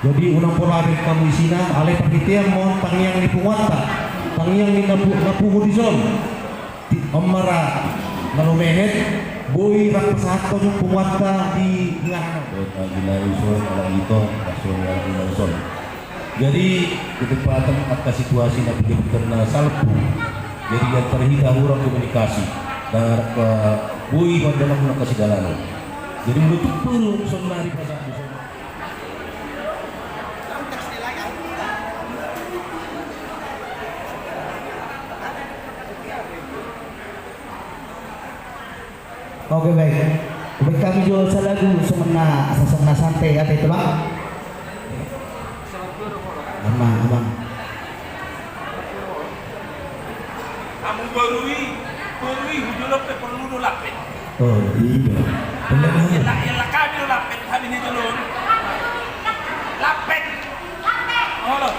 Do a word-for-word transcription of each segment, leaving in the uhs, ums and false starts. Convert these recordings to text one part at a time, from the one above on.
Jadi unang pola be hamu isina, alai parhitean ma on tangiang ni punguanta, tangiang ni na pu-, na pungu dison. Ti-, on ma ra na lumehet, boi rap pasahathon punguanta di inganan. Dohot na ginarisson, ala ito, rason ala ginarisson. Jadi ketepatan angka situasi na pinggir-pinggir na salpu. Jadi antar hita hurang komunikasi. Na, eh, boi mandalanghon angka sidalanon. Jadi molo tung turun sonnari pasahat. Oke, baik. Baik, hami jolo salagu songon na, songon na santai, ate, Tulang. Amang, amang. Hamu boru i, boru i, hujolo pe porlu do lampet. Oh, iya. Benar, benar. Ela, ela hami do lampet, hami na di jolo on. Lampet. Olo.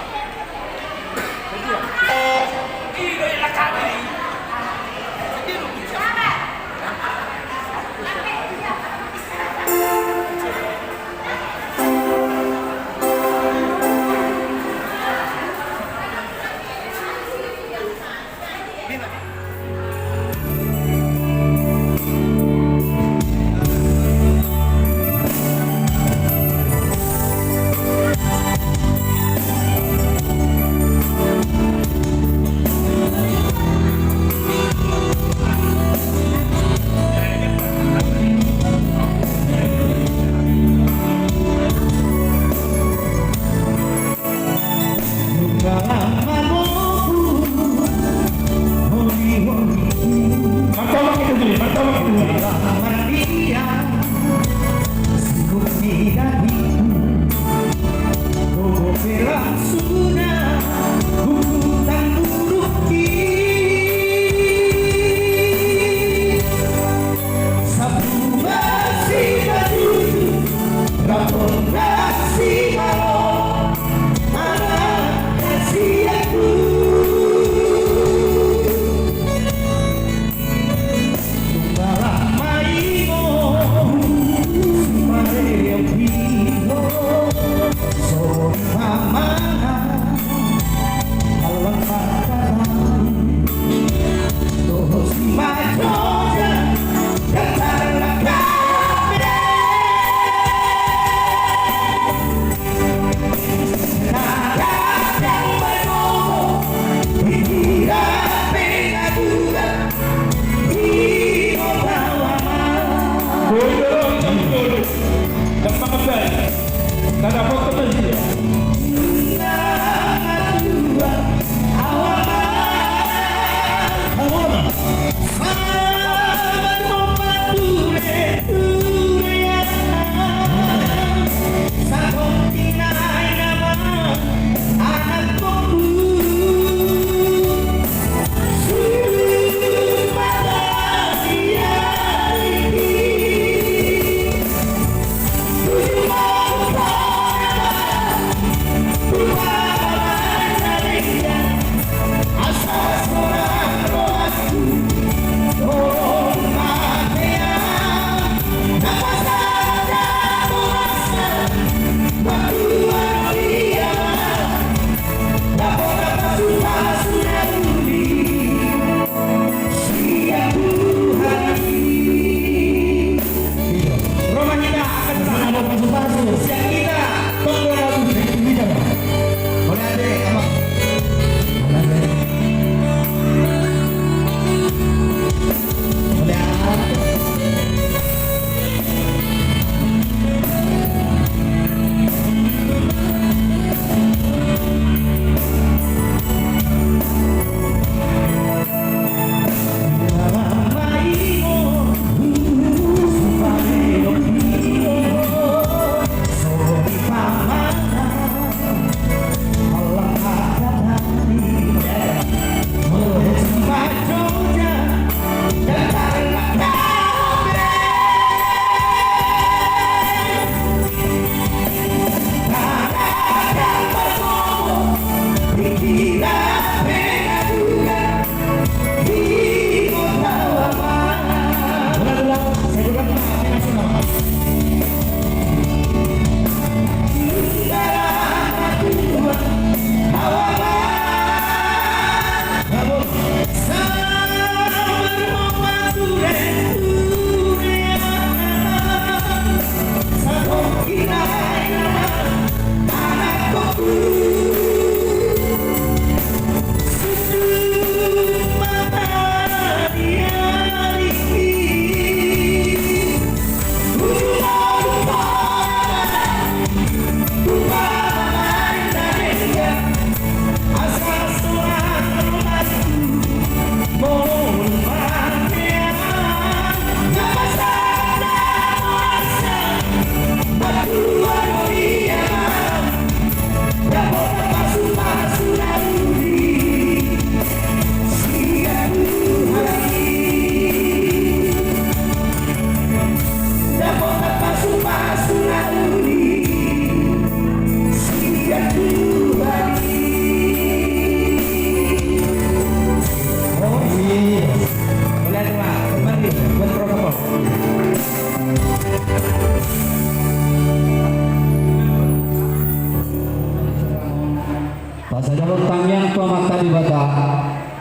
Debata,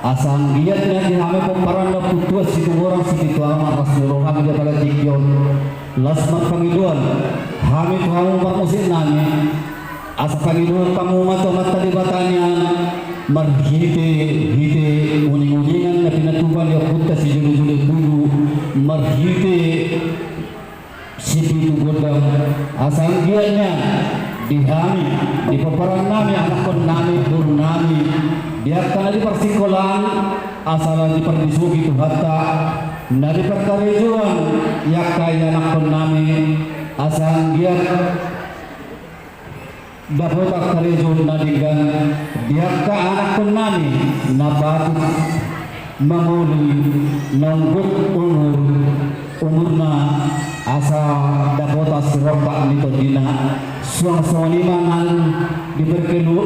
asa anggiat nian di hami pomparan na puntuas Situmorang Sipitu Ama marlas ni roha hami di apala tingki on, laos marpangidoan hami tu hamu parmusik nami, asa pangidoan hamu ma tu Amanta Debata nian, marhite-hite uning-uningan na pinatupa ni ompunta sijolo-jolo tubu, marhite sipitu gondang, asa anggiat nian di hami, di pomparan nami, anakkon nami, boru nami, di angka na di parsikolaan, asa na dipardisoki Tuhanta, na di parkarejoan, di angka ianakkon nami, asa anggiat dapotan karejo na denggan di angka anakkon nami na patut mangoli, naung gok umur, umurna, asa dapotan sirongkap ni tondina. Suang songon i ma nang di perkelu,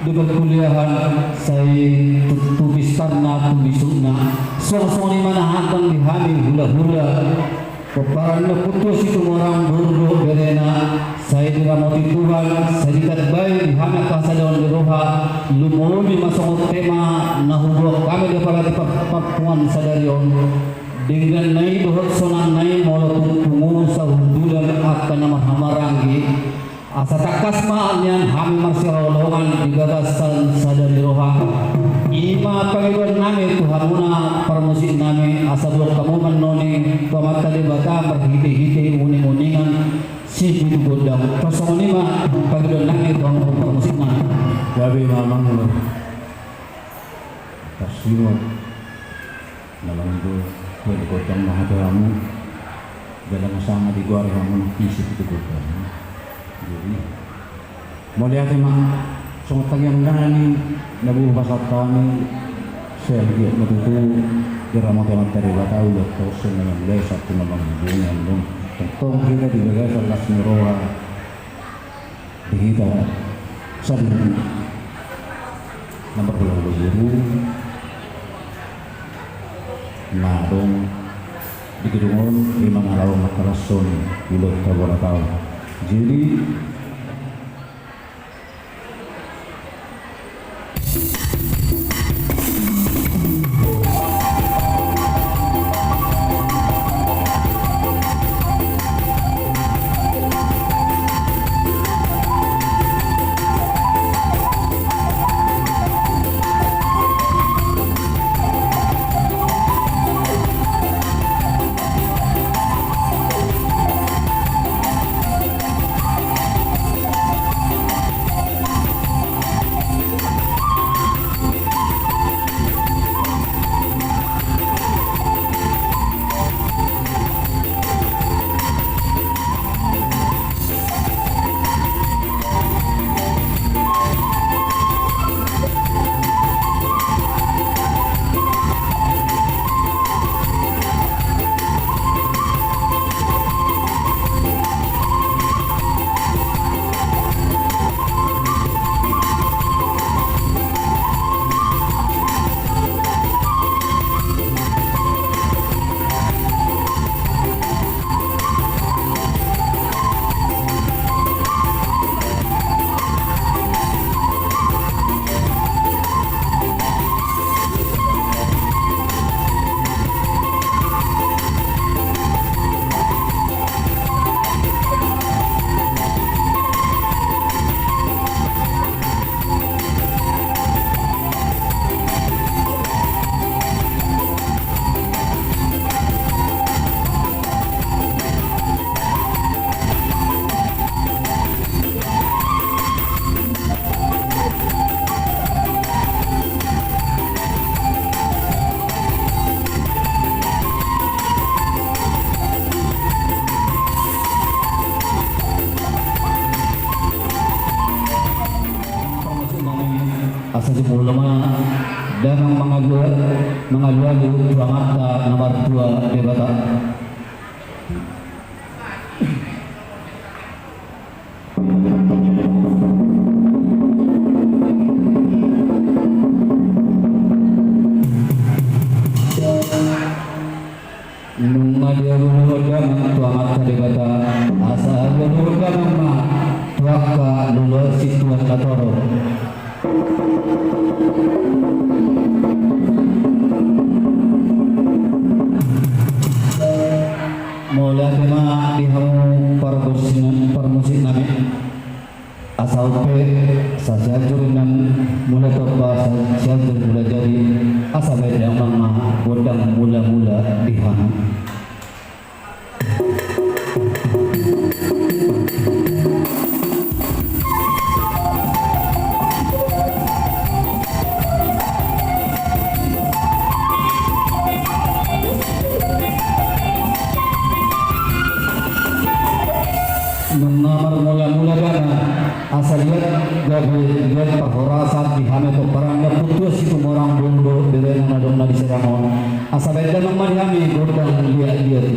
di perkuliahan, sai tu, tu pistarna, tu bisukna. Suang songon i ma nang di hami hula-hula. Pomparan na puntuas Situmorang, boru dohot berena, sai diramoti Tuhan, sai ditambai di hami angka hasadaon ni roha, lumobi ma songon tema na huboan hami di apala di par-, parpunguan sadari on. Dengganna i dohot sonangna i molo tung pungu sahundulan angka na marhahamaranggi. Asa tangkas ma nian hami marsihaholongan di bagasan sada ni roha. I ma pangidoan nami tu hamuna parmusik nami, asa boan hamu ma noni tu Amanta Debata marhite-hite uning-uningan sipitu gondang. Asa songon i ma pangidoan nami tu hamu parmusik nami. Gabe ma amang. Tarsingot. Na mangido, hel gondang ma hata hamu, jala na sanga digoari hamu nang sipitu gondang. Jadi, mauliate ma, songon tangiang nami, na boi hupasahat hami, sai anggiat ma tutu diramoti Amanta Debata, ulaonta on sai na mamulai sahat tu na mangolu, tongtong hita di bagasan las ni roha. Di hita sadari na marhula-hula boru na adong di gedung on, i ma na laho mangkalashon ulaonta bona taon. Jadi, Asa jumolo ma damang mangalu-, mangalualu tu Amanta na martua Debata. Nunga dialualu damang tu Amanta Debata, asa alualu damang ma tu angka luluan situan na torop. Mauliate ma di hamu parmusik, parmusik nami. Asa on pe, sai Sianjur Inang Mula Tomba, sai Sianjur Mula Jadi, asa baen damang ma gondang mula-mula di hamu. Nunga marmula-mula damang, asa liat gabe, liat parhorasan di hami pomparan na puntua Situmorang, dohot berenang na adong na di Serang on. Asa baen damang ma di hami gondang liat-liat i.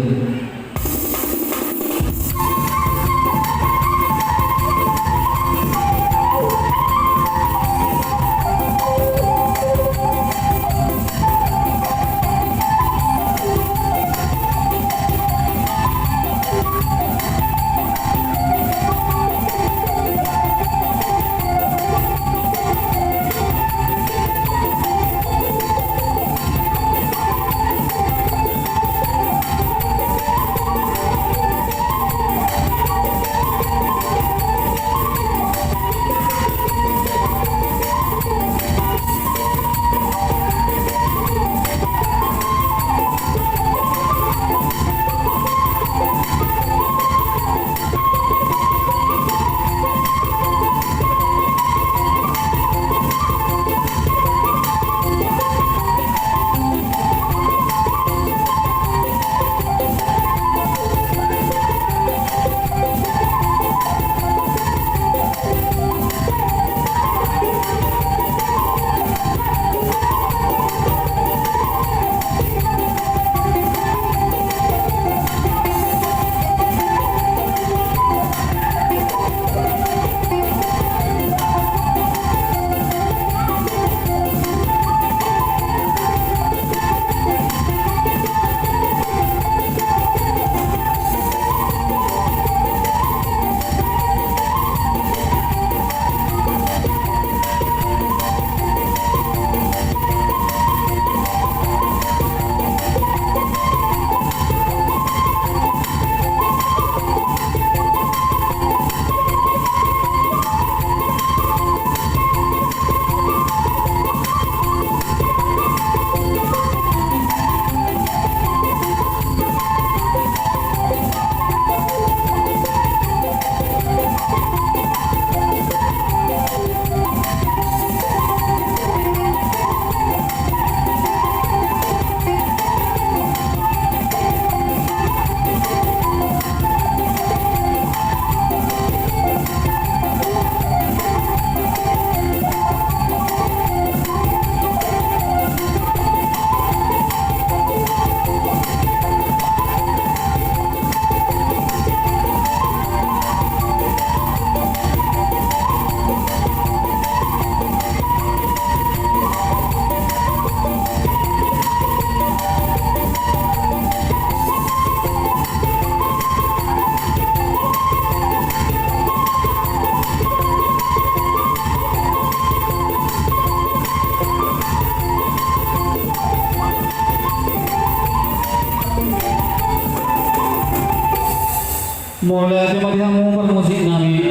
Mauliate ma di hamu parmusik nami.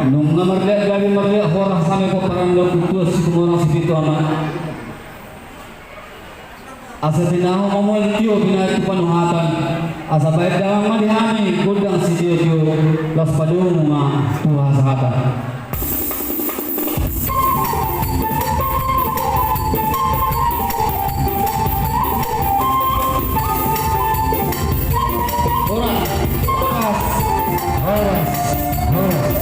Nunga marliat gabe marliat horas hami pomparan na puntua Situmorang Sipitu Ama. Asa tinahu mamual tio binahen tu panuhatan. Asa baen damang ma di hami gondang sitio-tio, laos padomu ma tu hasahatan. Horas, horas, horas, horas.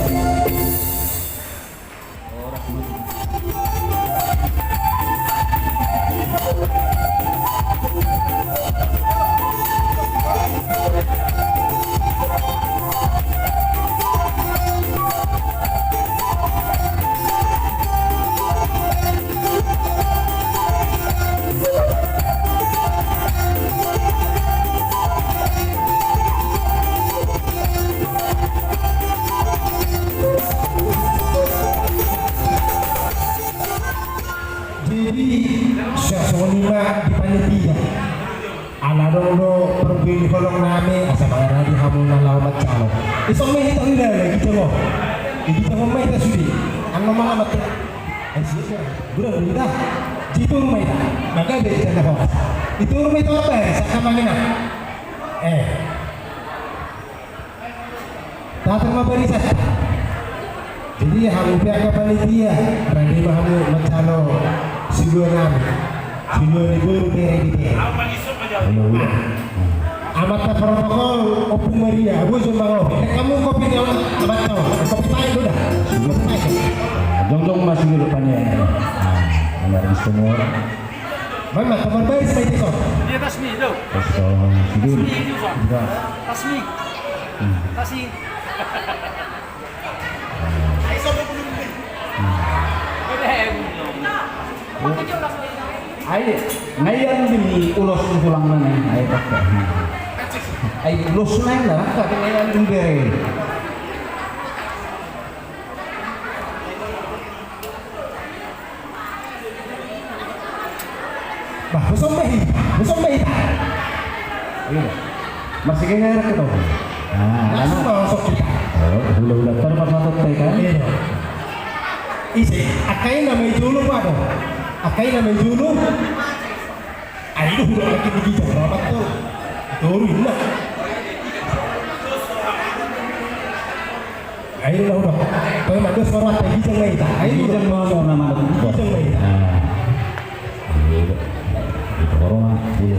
Songon i hita sude, na gijang on. Di gijang on ma hita sude. Annon ma na mate. Ai siap ya. Gurang do hita. Di toru ma hita. Maka be jana horas. Di toru ma hita, apa ya? Saka mangina. Eh. Tatar ma barisan. Jadi hamu pe angka panitia, rade ma hamu manjalo siluan nami. Siluan ni boru, bere di bere. Amanta protokol, Ompung Maria, abu jo mangopi. Tek hamu kopi ni amanta, kopi pahit do da. Kopi pahit. Jongjong ma sude rupani. Nah, benar di semua. Memang, kamar baris ma ite son. Iya, tasmi, do. Tasmi, itu, son. Iya. Tasmi. Hmm. Tasmi. Hmm. Ai, ngai an di ulos tulang mana, ai, pakai. Ai, ulos nai, ndaraka, ngai an di bere. Bah, bosom ma hita, bosom ma hita. Iya. Masih kena enak kita. Nah, langsung masuk kita. Oh, hula-hula terus masuk teh kan? Iya. Ise, angka i nama i jolo, Pak, do. Angka i nama i jolo. Ai do hula makin di gijang rapat tu. Toru inna. Ai do hula. Kau mandos marwata gijang ma hita. Ai do. Gijang ma, mau nama gijang ma hita. Nah. Iya, itu orang, iya.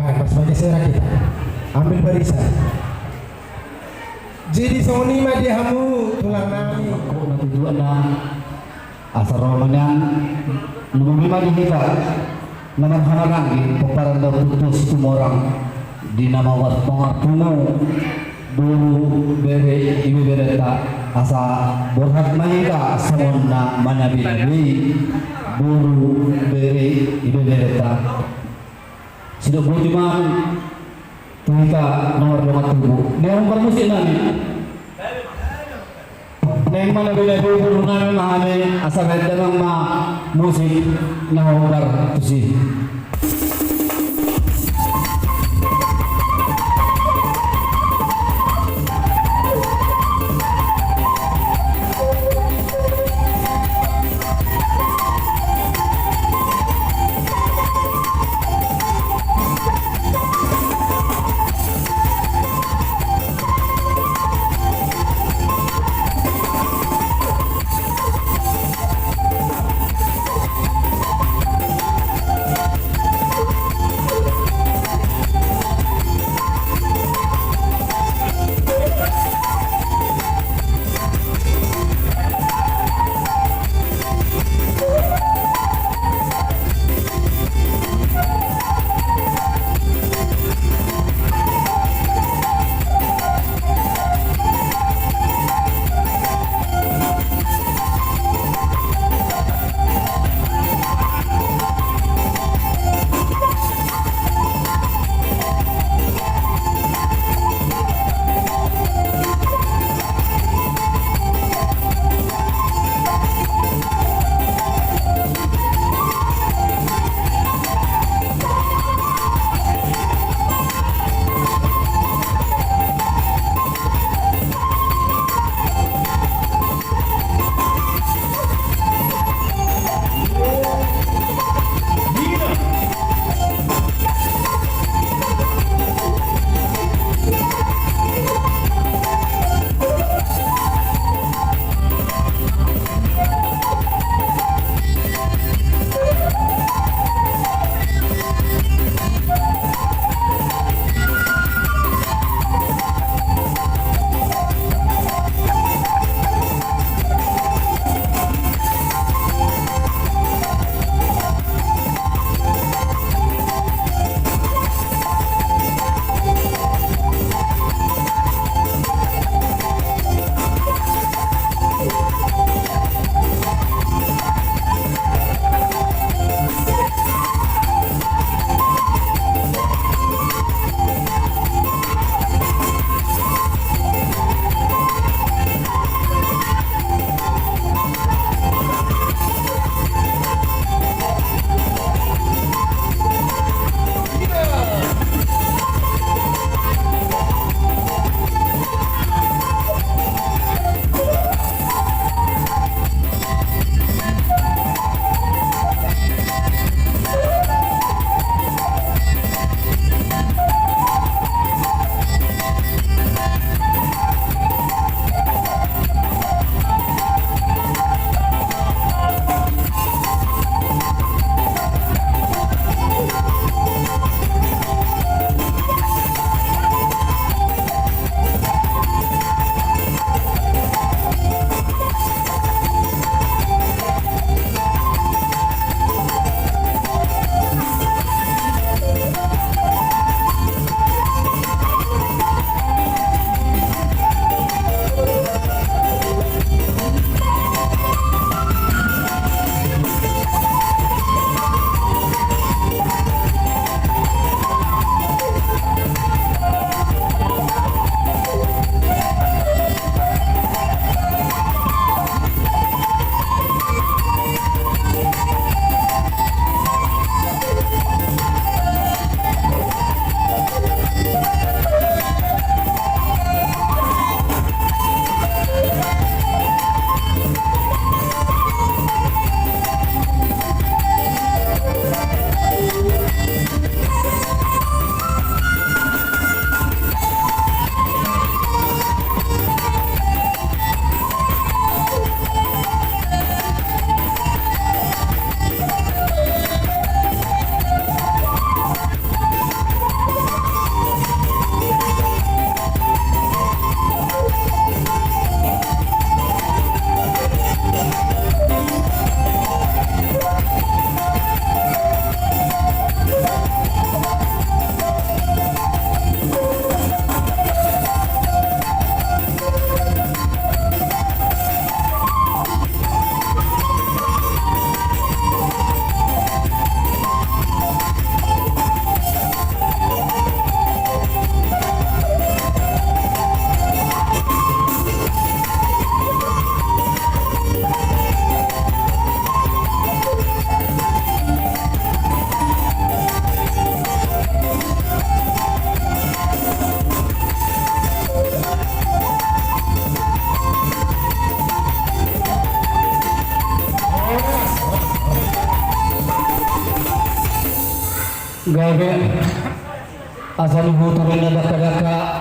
Baik, pas pakai serah kita. Ambil barisan. Jadi songon i ma di hamu tulang nami. Kok na tujuan na asa ro ma nian, lumobi ma di hita na marhahamaranggi pomparan dapotan Situmorang di na mauas pangarpungu boru bere ibeberenta, asa borhat ma hita songon na manabinabei boru bere ibeberenta. Sidok boti ma tu hita na mardongan tubu. Naeng ma parmusik nami. Naeng ma na binabi boru nami ma hami asa bahen damang ma musik na hombar tusi. Asa ni hutu renda daka-daka.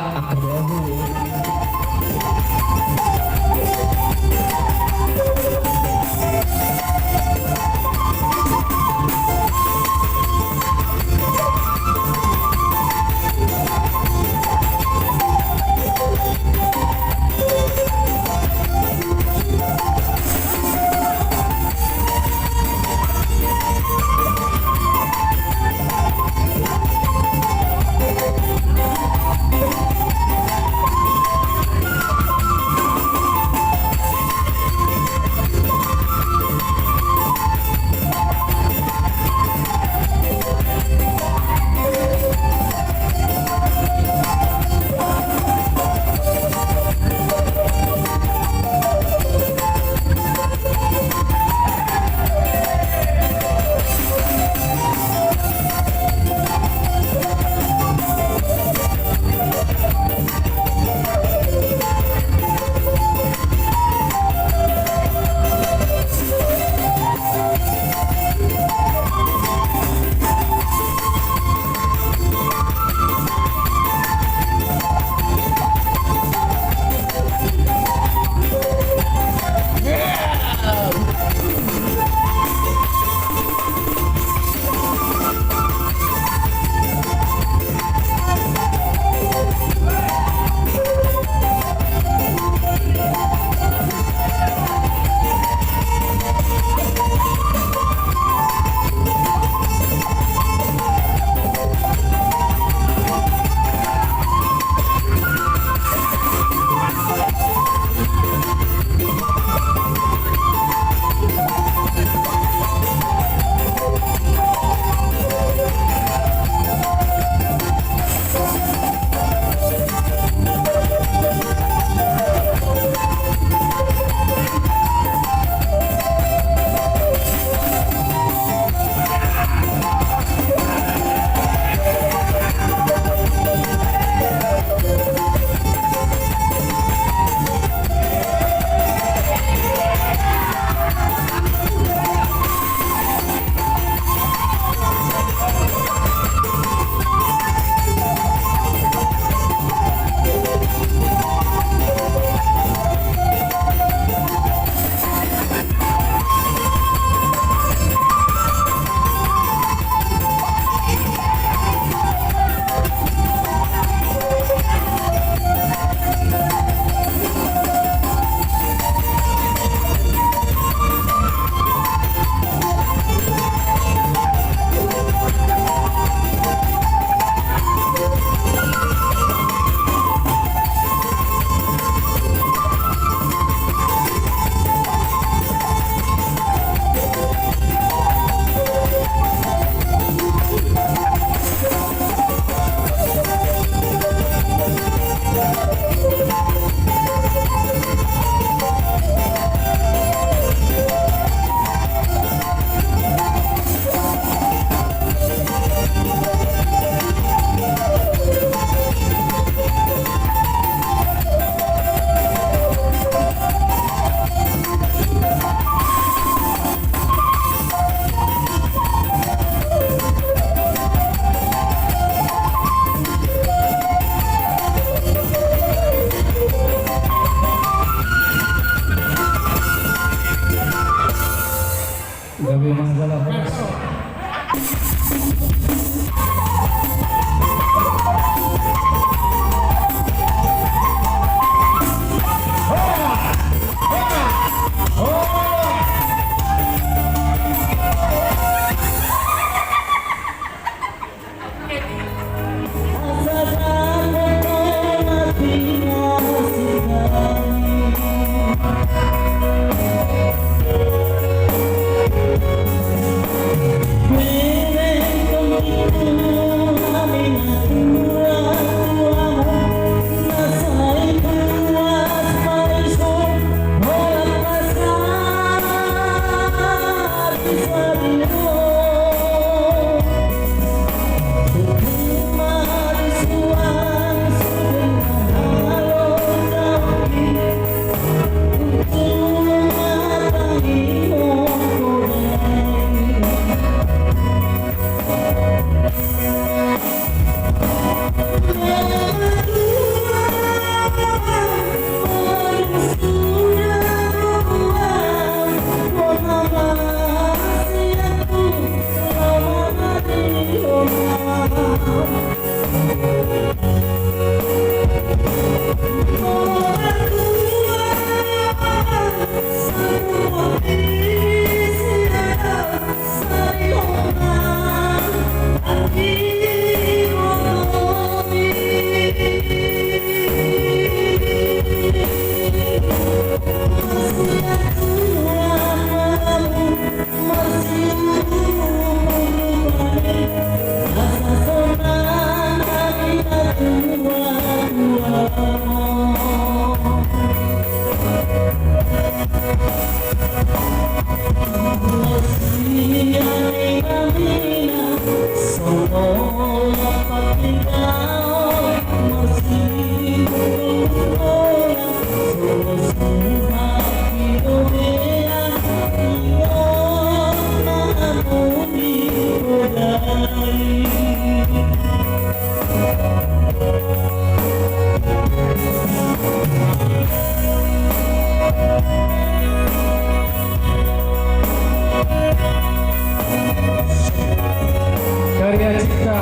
Karya cipta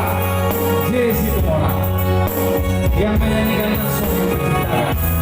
Jesse Tumorang yang menyanyikan langsung, yang menciptakan.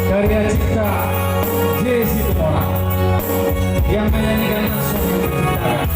Karya cipta Jezi Tumorang yang menyanyikan langsung, yang menciptakan.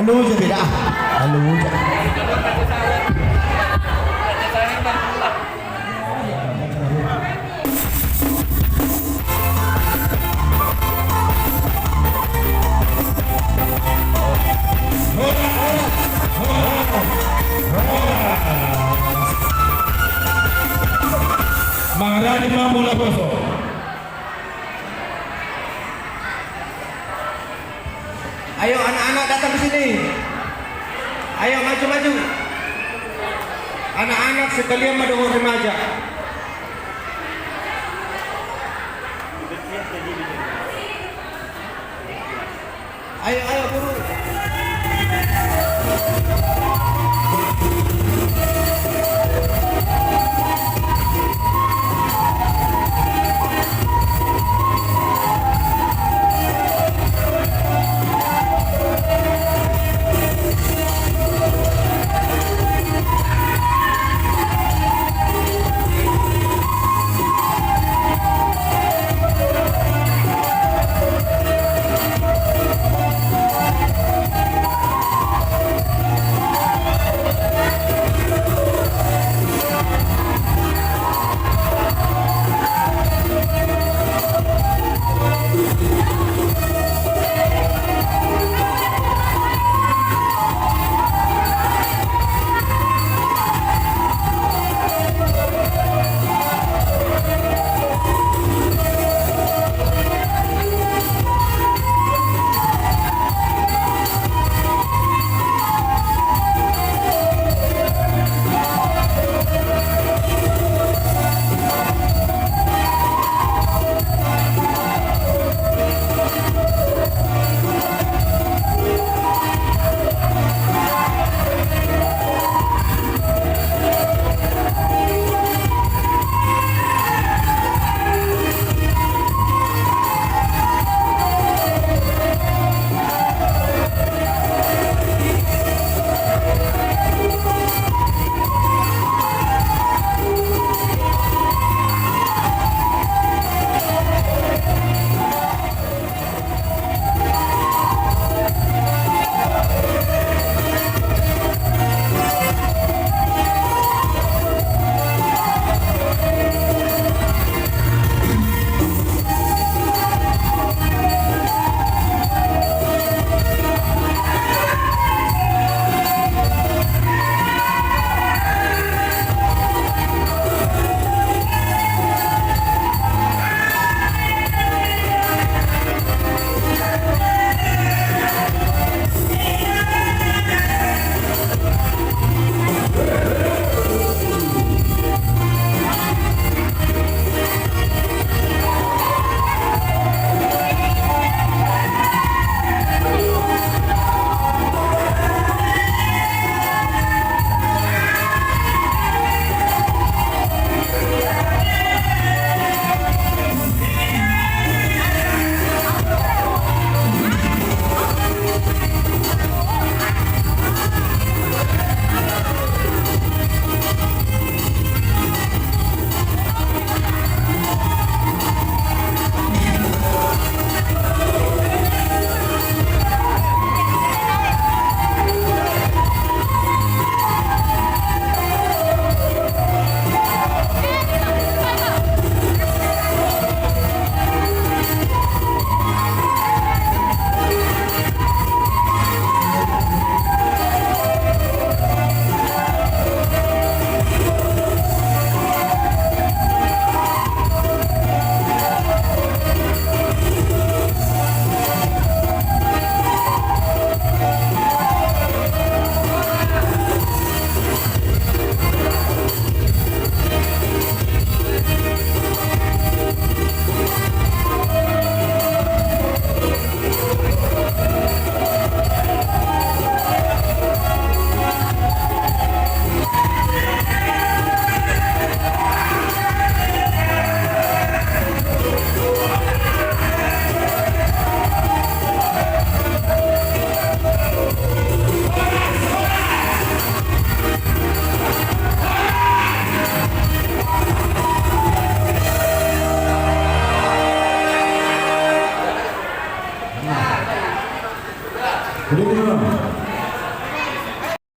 Lu jadi dah. Lu jadi. Mangarani ma mula poso. Ayo anak-anak datang ke sini. Ayo maju-maju. Anak-anak sekalian ma dohot remaja. Ayo, ayo, buru,